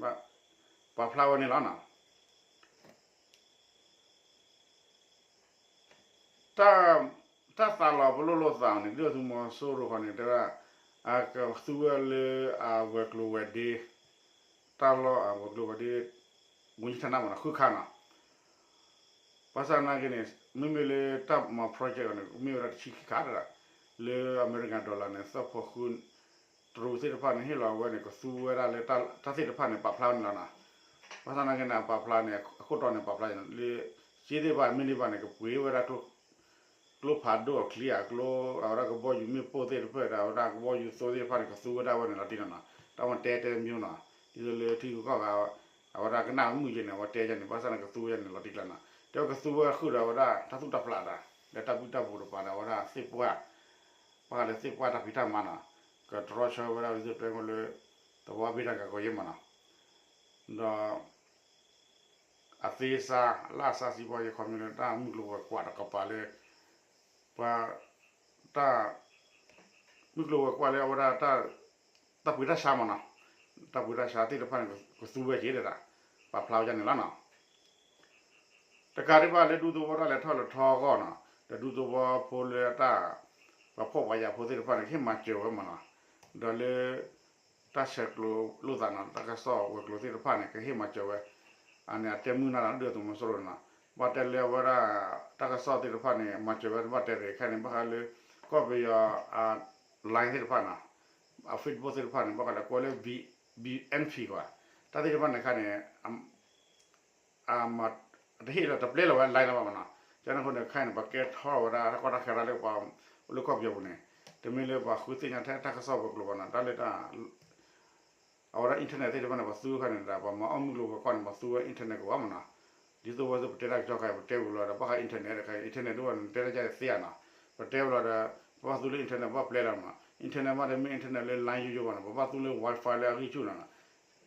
ပာ်ဖျါဝဲန့ၣ်လီၤနီၤ. တၢ်သးလီၤပလိာ်လိာ်သးန့ၣ် ဒုၣ်ဒါသုးမီၤစိရိၤဃီန့ၣ် တဲဝဲဒၣ် အကသူဝဲလၢအဝဲၤကျိၤဝဲၤဒ့ တၢ်လီၢ်အဝဲၤကျိၤဝဲၤဒ့ ဝန်ကြီးဌာန မနီၤ ဃုခါနီၤ. ဘၣ်ဆၣ်သနာ်က့န့ၣ် မ့မ့ၢ်လၢတၢ်မၤ project အီၤန့ၣ် မ့ၢ်ဝဲဒၣ်တဆံခံခါဒၣ်, လၢအမဲရကၤ dollar န့ၣ် သၢဖီဃု တရူးသ့ၣ်တဖၣ်န့ၣ် ဟ့ၣ်လီၤဝဲန့ၣ် ကသူဝဲဒၣ်လၢတၢ်သ့ၣ်တဖၣ်န့ၣ် ပာ်ဖျါဝဲန့ၣ်လီၤနီၤ. ဘၣ်ဆၣ်သနာ်က့န့ၣ် အပာ်ဖျါန့ၣ် အခိၣ်တီန့ၣ် ပာ်ဖျါလၢ စ့သ့ၣ်တဖၣ်မ့ၢ်န့ၢ်ဘၣ်န့ၣ် ကပှ့ၤဝဲဒၣ် ကျိဖးဒိၣ်အချံအကျိ အဝဲဒၣ်ကဘီယူၤမ့ၣ်ပိၢ်သ့ၣ်တဖၣ်ဒီး အဝဲဒၣ်ကဘီယူၤသိသ့ၣ်တဖၣ်န့ၣ် ကသူဝဲဒၣ်ဝဲန့ၣ်လီၤတံၢ်လီၤနီၤ. တၢ်မၤတဲတဲမ့ၢ်နီၤ, ဒ်သိးလၢထံဂုၤကီၢ်ဂၤ အဝဲဒၣ်ကနၣ်မုာ်ယဲန့ၣ် အဝဲတဲယဲန့ၣ် ဘၣ်ဆၣ်န့ၣ် ကသူဝဲယဲန့ၣ်လီၤတံၢ်ကျါနီၤ. တဲဝဲကသူဝဲဃုာ်ဒီးအဝဲဒၣ်တၢ်သူၣ်တၢ်ဖျးတၢ် လၢတၢ်ဘံၣ်တၢ်ဘၢတပၤဒီး အဝဲဒၣ်သ့ၣ်ပှၢ် ဘၣ်ဃးလၢသ့ၣ်ပှၢ်တၢ်ဖံးတၢ်မၤနီၤ, ကတြီဆၢဝဲဒၣ်ဒ်သိးတဲမ့ၢ်လၢ သဝီဘ့ၣ်တၢ်ကၤကီၤယဲမးနီၤ, ဒီး အသ့စါ လၢအစါစံးပီယဲ ခီဖျိလၢတၢ်မုၢ်ကျိၤဝဲၤကွာ်တကပၤလၢ ပှၤ တၢ် မုၢ်ကျိၤဝဲၤကွာ်လၢအဝဲဒၣ် တၢ်ပှ့ၤတၢ်ဆါမးနီၤ, တၢ်ပှ့ၤတၢ်ဆါသ့ၣ်တဖၣ်န့ၣ် ကသူဝဲက့ၤဒၣ် ပာ်ဖျါဝဲဒၣ်န့ၣ်လီၤနီၤ. တကးဒံးဘၣ်လၢဒူသဝီတၢ်လဲၤထီၣ်လဲၤထီအဂီၢ်နီၤ, ဒီးဒူသဝီဖိလၢအတၢ် ပှၤဖှီၣ်ပှၤယာ်ဖိသ့ၣ်တဖၣ်န့ၣ် ကဟ့ၣ်မၤစၢၤဝဲမးနီၤ, ဒီးလၢ တၢ်ဆဲးကျိးလိာ်သးနီၤ တၢ်ကစီၣ်ဝဲၤကျိၤသ့ၣ်တဖၣ်န့ၣ် ကဟ့ၣ်မၤစၢၤဝဲ, အန့ၣ်အတဲမုာ်နၢ်ဒီးဒုၣ်ဒါသုးမီၤစိရိၤနီၤ, ဘၣ်တဲလၢအဝဲဒၣ် တၢ်ကစီၣ်သ့ၣ်တဖၣ်န့ၣ် မၤစၢၤဝဲတဘၣ်တဲတဂ့ၤခဲန့ၣ် ဘၣ်ဃးလၢ ကီၢ်ပယီၤ အ line သ့ၣ်တဖၣ်နီၤ, အ Facebook သ့ၣ်တဖၣ်န့ၣ် ဘၣ်ဃးလၢကိးလၢ ဘီအၣ်ပီၣ် ကွၢ် တၢ်သ့ၣ်တဖၣ်န့ၣ်ခဲန့ၣ် အ တဟ့ၣ်လီၤတပျဲလီၤဝဲ line လၢၤဘၣ်မးနီၤ, ကန့ၣ်အဃိန့ၣ်ခဲအံၤန့ၣ် ပကဲထီၣ်ဝဲဒၣ်တၢ်ကီတၢ်ခဲတၢ်လၢပှၤ လၢကီၢ်ပယီၤပူၤန့ၣ်, တမ့ၢ်လၢပှၤဃုသ့ၣ်ညါထဲတၢ်ကစီၣ်ဝဲၤကျိၤဘၣ်နီၤ, တၢ်လၢတၢ် အဝဲဒၣ် internet သ့ၣ်တဖၣ်န့ၣ် ပှၤသူဝဲခါန့ၣ်ဒီး ပှၤမၤအီၣ်မုၢ်ကျိၤဝဲၤကွာ်န့ၣ် ပှၤသူဝဲ internet ကဝဲမးနီၤ, ဒ်သိးဝဲသိးပတဲတၢ်ကစီၣ်ခါ ပတဲဝံၤလီၤဒီး ဘၣ်ဃး internet တခါ internet ဒ်ဝဲန့ၣ် တဲတၢ်ကစီၣ်သ့ဧါနီၤ, ပတဲဝံၤလီၤဒီး ပဘၣ်သူလၢ internet ဘၣ်ပျဲလီၤမးနီၤ, internet မးတမ့ၢ် internet လၢ line ယိယိဘၣ်နီၤ, ပဘၣ်သူလၢ Wi-Fi လၢအဂံၢ်ဆူၣ်နီၤ,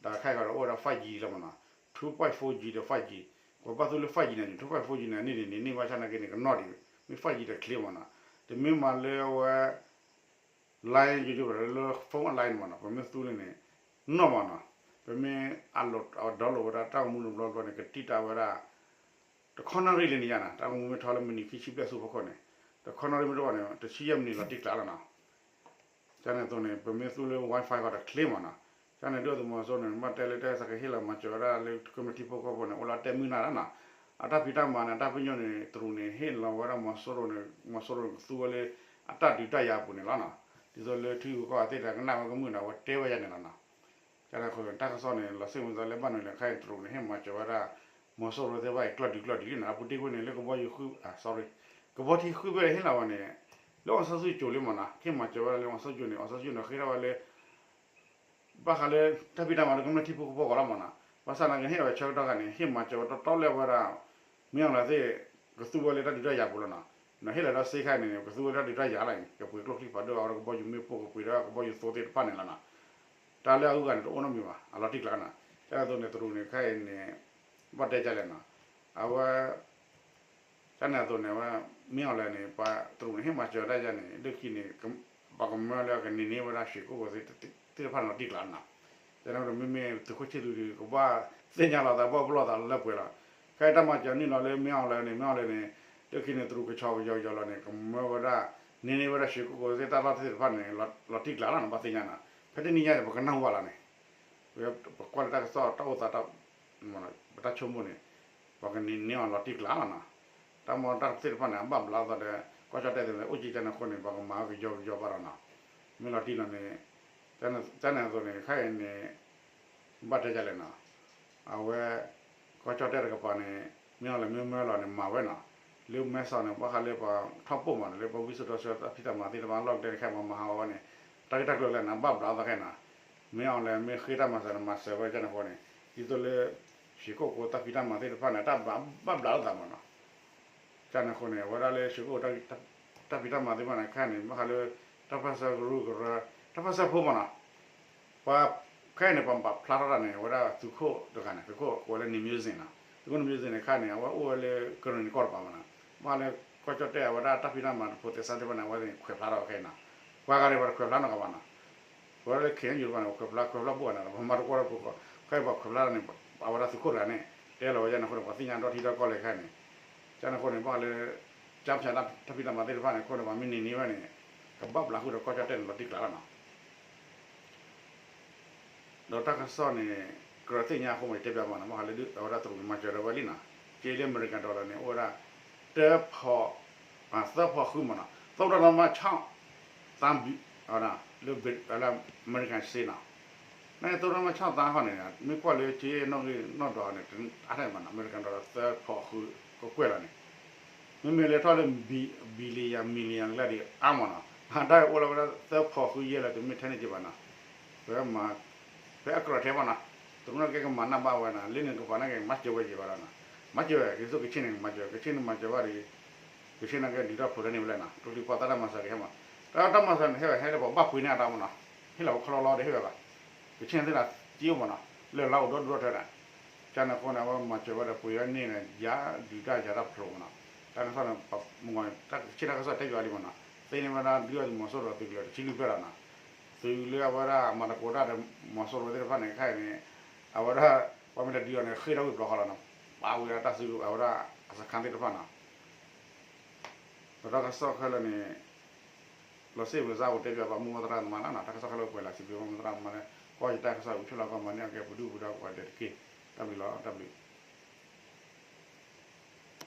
ဒီးခဲအံၤဒီးအိၣ်ဝဲဒၣ် five G လီၤမးနီၤ, two point four G ဒီး five G, ပဘၣ်သူလၢ five G န့ၣ် two point four G န့ၣ် န့ၢ်ဒံးန့ၣ်န့ၢ်ဘၣ်ဆၣ်နာ်က့န့ၣ် ကနီၣ်ဒံး, မ့ၢ် five G ဒီးချ့မးနီၤ, တမ့ၢ်မၤလၢအဝဲ line ယိယိဘၣ်ဒီးလၢ phone အ line မးနီၤ, ပမ့ၢ်သူလၢန့ၣ် နီၢ်မးနီၤ, ပမ့ၢ်အ download ဝဲဒၣ်တၢ်ဂီၤမူတဘျီဘျီန့ၣ် ကတံၢ်တၢ်ဝဲဒၣ် တခီနီၣ်ရံၣ်လံန့ၣ်ယါနီၤ, တၢ်ဂီၤမူမ့ၢ်ထီလၢမံးနံးခံဆံဘျဲၣ်ဆူဖီခိၣ်န့ၣ်, တခီနီၣ်ရံၣ်မ့ၢ်တအိၣ်န့ၣ် တဆံယဲၢ်မံးနံးလီၤတံၢ်ကျါလီၤနီၤ. ကန့ၣ်အသိးန့ၣ် ပမ့ၢ်သူလၢ Wi-Fi ဃီဒီးချ့မးနီၤ, ကန့ၣ်ဒုၣ်ဒါသုးမီၤစိရိၤန့ၣ် ဘၣ်တဲလၢတၢ်ကစီၣ်ကဟ့ၣ်လီၤမၤစၢၤဝဲဒၣ်လၢကမျၢၢ်ထံဖိကီၢ်ဖိန့ၣ် အိၣ်လၢအတဲမုာ်နၢ်ဒၣ်နီၤ, အတၢ်ဖံးတၢ်မၤန့ၣ် တၢ်ပညိၣ်န့ၣ် တရူးန့ၣ် ဟ့ၣ်လီၤဝဲဒၣ်မီၤစိရိၤန့ၣ် မီၤစိရိၤန့ၣ် ကသူဝဲလၢ အတၢ်ဒုးတၢ်ယၤအပူၤန့ၣ်လီၤနီၤ, ဒ်သိးလၢထံဂုၤကီၢ်ဂၤသ့ၣ်တဖၣ်ကနၣ်ဝဲကမုာ်န့ၣ် အဝဲတဲဝဲယါန့ၣ်လီၤနီၤ. ကန့ၣ်အဃိ တၢ်ကစီၣ်န့ၣ် လီၤစ့ၢ်ကီးလၢဘၣ်နုၤလဲၣ်ခဲအံၤ တရူးန့ၣ် ဟ့ၣ်မၤစၢၤဝဲဒၣ် မီၤစိရိၤသ့ၣ်တဖၣ်အံၤ ကျီၢ်ဒံးကျီၢ်ဒံးလံနီၤ, အပူၤတ့ၢ်ကွံာ်န့ၣ် လၢကဘီယူၤဃု sorry, ကဘီထံဃုဖျၢၣ်ဟ့ၣ်လီၤဝဲန့ၣ် လၢ အောင်ဆန်းစုကြည် လံမးနီၤ, ဟ့ၣ်မၤစၢၤဝဲဒၣ်လၢ အောင်ဆန်းစုကြည် န့ၣ် အောင်ဆန်းစုကြည် န့ၣ် ဃ့ထီၣ်ဝဲလၢ ဘၣ်ဃးလၢ တၢ်ဖံးတၢ်မၤလၢကမျၢၢ်ထံဖိကီၢ်ဖိအဂီၢ်လီၤမးနီၤ, ဘၣ်ဆၣ်သနာ်က့ ဟ့ၣ်လီၤဝဲဆၢကတီၢ်ခါန့ၣ် ဟ့ၣ်မၤစၢၤဝဲတီတီလၢအဝဲဒၣ် မ့ၢ်အီၤလၢသ့ၣ် ကသူဝဲလၢတၢ်ဒုးတၢ်ယၤပူၤလီၤနီၤ, ဒီးဟ့ၣ်လီၤဒီးစ့ခါန့ၣ် ကသူဝဲလၢတၢ်ဒုးတၢ်ယၤလီၤန့ၣ် ကပှ့ၤကျိချံဖးဒိၣ် အဝဲဒၣ်ကဘီယူၤမ့ၣ်ပိၢ် ကပှ့ၤဒီးကဘီယူၤသိသ့ၣ်တဖၣ်န့ၣ်လီၤနီၤ, တၢ်လၢအဂုၤအဂၤန့ၣ် တအိၣ်နီတမံၤဘၣ် အလီၤတံၢ်ကျါနီၤ, ကဲအသိးန့ၣ် တရူးန့ၣ် ခဲအံၤန့ၣ် ဘၣ်တဲဒ်လဲၣ်နီၤ, အဝဲ ကန့ၣ်အသိးန့ၣ် အဝဲ မ့ၢ်အီၤလၢန့ၣ် ပှၤတရူးန့ၣ် ဟ့ၣ်မၤစၢၤဝဲဒၣ်ယါန့ၣ် လၢခံန့ၣ် ပှၤကမၢလၢကန့ၢ်န့ၢ်ဝဲဒၣ် ရွှေကုက္ကို သ့ၣ်တဖၣ်န့ၣ်လီၤတံၢ်ကျါနီၤ, ကန့ၣ်ဒီးမ့မ့ၢ်သုးခိၣ်ဆံၣ်သူးဒီး ကဘၣ်သ့ၣ်ညါလီၤသး ဘၣ်ပလီၢ်သးလၢပှဲၤလီၤ, ခဲအံၤတၢ်မၤစၢၤနုာ်လီၤလၢမ့ၢ်အီၤလၢန့ၣ် မ့ၢ်အီၤလၢန့ၣ် လၢခံန့ၣ် တရူးကဆီကယီကယီလီၤန့ၣ် ကမၢဝဲဒၣ် န့ၢ်န့ၢ်ဝဲဒၣ် ရွှေကုက္ကို သ့ၣ်တၢ်လီၢ်သ့ၣ်တဖၣ်န့ၣ် လီၤတံၢ်ကျါလီၤနီၤ ဘၣ်သ့ၣ်ညါနီၤ, ဖဲတနံၤညါန့ၣ် ပကနၢ်ဟူဘၣ်လီၤန့ၣ် ပကွၢ်လၢတၢ်ကစီၣ်တၢ်အိၣ်သး ပတၢ်ဆိကမိၣ်န့ၣ် ပှၤကန့ၢ်န့ၢ်အီၤလီၤတံၢ်ကျါလီၤနီၤ, တၢ်မ့ၢ်တၢ်သ့ၣ်တဖၣ်န့ၣ် အဘၣ်ဘျးအသးဒီး ကီၢ်ကၠီၣ်တဲၣ်သ့ၣ်န့ၣ် အိၣ်က့ၤကန့ၣ်အဃိန့ၣ် ပှၤကမၤဝဲကယီကယီဘၣ်ဒီးနီၤ, မ့ၢ်လီၤတံၢ်လီၤန့ၣ် ကန့ၣ်အသိးန့ၣ် ခဲအံၤန့ၣ် ဘၣ်တဲဒ်လဲၣ်နီၤ, အဝဲ ကီၢ်ကၠီၣ်တဲၣ်တကပၤန့ၣ် မ့ၢ်အီၤလၢမ့ၢ်မၢလီၤန့ၣ် မၤဝဲနီၤ, လၢမဲဆီးန့ၣ် ဘၣ်ဃးလၢပှၤထီၣ်ပိာ်မးန့ၣ် လၢပှၤဝံစိာ်ဒီးစၢၤတၢ်ဖံးတၢ်မၤသ့ၣ်တဖၣ် လီၢ်ကဒဲန့ၣ် ခဲအံၤပှၤမၤဟးဂီၤဝဲန့ၣ် တၢ်ဂ့ၢ်တၢ်ကျိၤလၢန့ၣ် ဘၣ်ဘျးအသးခဲအံၤနီၤ, မ့ၢ်အီၤလၢမ့ၢ်ဃ့တၢ်မၤစၢၤန့ၣ် မၤစၢၤဝဲကန့ၣ်အဃိန့ၣ် ဒ်သိးလၢ ရွှေကုက္ကို တၢ်ဖံးတၢ်မၤသ့ၣ်တဖၣ်န့ၣ် တၢ်ဘၣ်ဘျးလိာ်သးမးနီၤ ကန့ၣ်အဃိန့ၣ် အဝဲဒၣ်လၢ ရွှေကုက္ကို တၢ်ဖံးတၢ်မၤသ့ၣ်တဖၣ်န့ၣ် ခဲအံၤန့ၣ် ဘၣ်ဃးလၢ တၢ်ပၢၢ်ဆၢကရူၢ်ကရၢ တၢ်ပၢၢ်ဆၢဖိမးနီၤ, ပှၤ ခဲအံၤန့ၣ် ပှၤပာ်ဖျါထီၣ်တၢ်န့ၣ် အဝဲဒၣ်သုးခိၣ်တဂၤန့ၣ် သုးခိၣ်ကိးလၢ နေမျိုးဇင်နီၤ, သုးခိၣ် နေမျိုးဇင် န့ၣ် ခဲအံၤန့ၣ် အဝဲအိၣ်ဝဲလၢကရ့ၣ်နံၤကီၢ်တကပၤမးနီၤ, ဘၣ်ဃးလၢကီၢ်ကၠီၣ်တဲၣ် အဝဲဒၣ်တၢ်ဖံးတၢ်မၤတဖိးသဲစးသ့ၣ်တဖၣ်န့ၣ် အဝဲသ့ၣ်န့ၣ် ခွဲးဖျါထီၣ်ခဲအံၤနီၤ, ပှၤဂၤန့ၣ် ပှၤတခွဲးဖျါနီတဂၤဘၣ်နီၤ ပဝဲဒၣ်လၢ KNU တဖၣ်န့ၣ် ပခွဲးဖျါ ခွဲးဖျါဘိၣ်ဂၤန့ၣ် ပမၤတကွၢ်လၢပူၤဃီ, ခဲအံၤပှၤခွဲးဖျါန့ၣ် အဝဲဒၣ်သုးခိၣ်တဂၤန့ၣ် တဲလီၤဝဲဒၣ်န့ၣ်အဃိန့ၣ် ပှၤသ့ၣ်ညါဒီထံဒီကီၢ်လၢခဲအံၤန့ၣ်, ကန့ၣ်အဃိန့ၣ် ဘၣ်ဃးလၢ ကၠါဖၠး တၢ်ဖံးတၢ်မၤသ့ၣ်တဖၣ်န့ၣ် အဃိန့ၣ် ပှၤမ့ၢ်န့ၢ်န့ၢ်ဝဲန့ၣ် ကဘၣ်ဘျးဃုာ်ဒီးကီၢ်ကၠီၣ်တဲၣ်န့ၣ် လီၤတံၢ်ကျါလီၤနီၤ. ဒီးတၢ်ကစီၣ်န့ၣ် ကြၢးသ့ၣ်ညါအဃိမ့ၢ် တဲပၠးမးနီၤ, မ့ၢ်ဟးလၢဒုး အဝဲဒၣ်တရူးမၤစၢၤဒီးဝဲလံနီၤ, က့လၢအမဲရကၤ dollar န့ၣ် အိၣ်ဝဲဒၣ် တၢဖီၣ် သၢဖီၣ်ဃုမးနီၤ, သိၣ်ဒီးလီၤမးဆီၣ်သး လၢ လၢအမဲရကၤစ့နီၤ, န သိၣ်ဒီးလီၤမးဆီၣ်သးဟီန့ၣ် မ့ၢ်ကွၢ်လၢက့နီၣ်ဂံၢ်နီၣ်ဒွးဟီန့ၣ် အါထီၣ်မးနီၤ, အမဲရကၤ dollar သၢဖီၣ်ဃု ကကွဲၢ်လီၤန့ၣ် မ့မ့ၢ်လဲၤထီၣ်လၢ billion million ကလၢ်ဒံးအါမးနီၤ, တၢ်အိၣ်လီၤဝဲဒၣ်သၢဖီၣ်ဃုယဲၢ်လၢတမ့ၢ်ထဲန့ၣ်က့ဘၣ်နီၤ, ပမၤ ဖဲအကြၢးထဲမးနီၤ, တရူးန့ၣ်က့ကမၤနၢ်ဘၣ်ဝဲနီၤ, လၢန့ၣ်ကပၤန့ၣ်က့မၤစၢၤဝဲက့ဘၣ်ဒီးနီၤ, မၤစၢၤဝဲ က့သိးကဆ့ၣ်န့ၣ်ကမၤစၢၤ, ကဆ့ၣ်န့ၣ်မၤစၢၤဘၣ်ဒီး ကဆ့ၣ်န့ၣ်က့ဒုးတၢ်ဖျိးထဲန့ၣ်ဝဲလဲၣ်နီၤ, ကျိချံပှၤသးတၢ်မၤစၢၤကဟဲမး, တၢ်တၢ်မၤစၢၤန့ၣ်ဟဲဝဲ ဟဲလၢပှၤဘၣ်ပှ့ၤန့ၢ်အတၢ်မးနီၤ, ဟ့ၣ်လီၤပခီလီလီဒီးဟ့ၣ်ဝဲဘၣ်, ကဆ့ၣ်န့ၣ်သ့ၣ်န့ၣ်က့အိၣ်မးနီၤ, လၢလါအိၣ်ဒီဒူၣ်ဒီထၢန့ၣ် ကန့ၣ်အဃိန့ၣ် အဝဲမၤစၢၤဝဲဒီးပှ့ၤဝဲန့ၢ်န့ၣ် ယၤဒုးတၢ်ယၤတၢ်ဖျိးမးနီၤ, တၢ်ကစီၣ်န့ၣ် ကဆ့ၣ်တၢ်ကစီၣ်တဲပၠးလံမးနီၤ, သ့န့ၢ်ဝဲဒၣ်ဒုးအီၤသုးမီၤစိရိၤသုးကလၢၤတဆံလွံၢ်ဖျၢၣ်ဒီးနီၤ, သုးလၢအဝဲဒၣ်မၤသကိးတၢ်ဒီး မီၤစိရိၤသ့ၣ်တဖၣ်န့ၣ် ခဲအံၤန့ၣ် အဝဲဒၣ် ပှၤမ့ၢ်တဒုးအီၤန့ၣ် ဃ့ၢ်ထီၣ်ဝံၤဘျီဃီလီၤနီၤ, ပာ်ဝံၤဒၣ်တၢ်စုကဝဲၤဝဲဒၣ်အစခန်းသ့ၣ်တဖၣ်နီၤ, ဒီးတၢ်ကစီၣ်ခဲလၢာ်န့ၣ် လီၤစ့ၣ်ဝံၤစါပူၤတဲပၠးဘၣ်မူဘၣ်သရၣ်သမါလီၤနီၤ, တၢ်ကစီၣ်ခဲလၢာ်ပှဲၤလၢစံးဘျုးမူဘၣ်သရၣ်သမါလၢ ကွၢ်ယတၢ်ကစီၣ်ဝံၤဖျိလီၤကီၢ်မၤန့ၢ်အကဲပဒုၣ်ပဒါကိးဂၤဒဲးတက့ၢ်, တၢ်ဘျုးလီၤ တၢ်ဘျုး